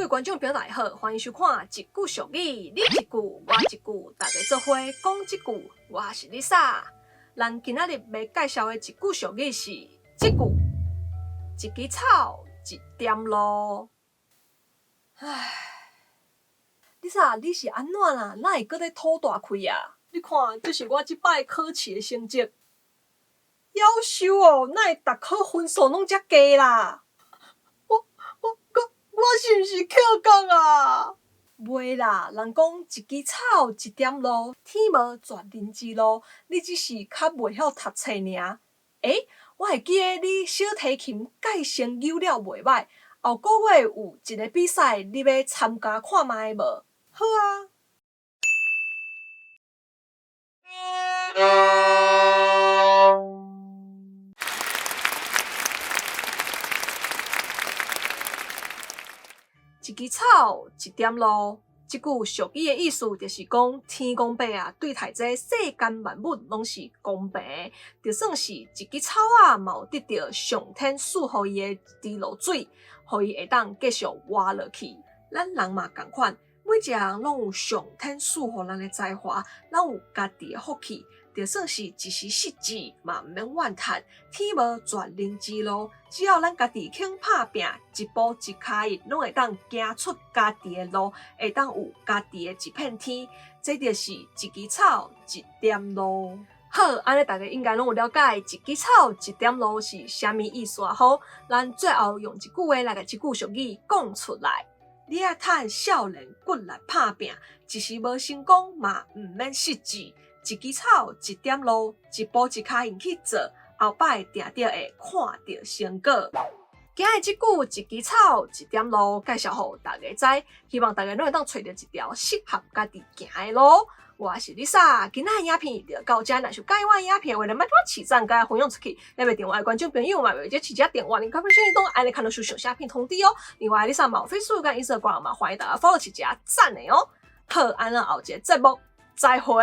各位觀眾朋友大家好，歡迎收看一句俗語，你一句我一句，大家做伙講這句。我是 Lisa。咱今仔日欲介紹的一句俗語是這句：一支草，一點露。唉，Lisa，你是按怎啦？哪會閣咧吐大氣啊？你看，這是我這擺考試的成績，夭壽哦，哪會逐科分數攏遮低啦？我我我我是毋是抾角啊？袂啦，人講一支草，一點露，天無絕人之路，你只是較袂曉讀冊爾。欸，我會記得你小提琴蓋成扭了袂䆀，後個月有一个比賽，你欲參加看覓無？好啊。一支草，一點露。這句俗語的意思就是講，天公伯啊，對待這世間萬物攏是公平的，就算是一支草仔，嘛有得著上天賜予伊的一滴露水，予伊會當繼續活落去。咱人嘛仝款，每一个人攏有上天賜予咱的才華，攏有家己的福氣。就算是一時失志，嘛毋免怨嘆。天無絕人之路，只要咱家己肯拍拚，一步一跤印，攏會當行出家己的路，會當有家己的一片天。這就是一支草，一點露。好，按呢大家應該攏有了解，一支草，一點露是啥物意思啊？好，咱最後用一句話來共這句俗語講出來。你愛趁少年骨力拍拚，一時無成功嘛，毋免失志。一支草，一點露，一步一跤印去做，後擺定定會看著成果。今日這句一支草，一點露，介紹予大家知，希望大家攏會當揣著一條適合家己行的路。我是 Lisa，今仔的影片就到這，若是佮意我的影片的話，就拜託揤讚佮分享出去。猶未訂閱的觀眾朋友嘛，袂記揤一下訂閱，按鐘小鈴鐺，按呢較會收到上新片通知哦。另外，Lisa 嘛有 Facebook 佮 Instagram 嘛，歡迎大家 follow 揤一下讚的哦。好，按呢後一个節目再會。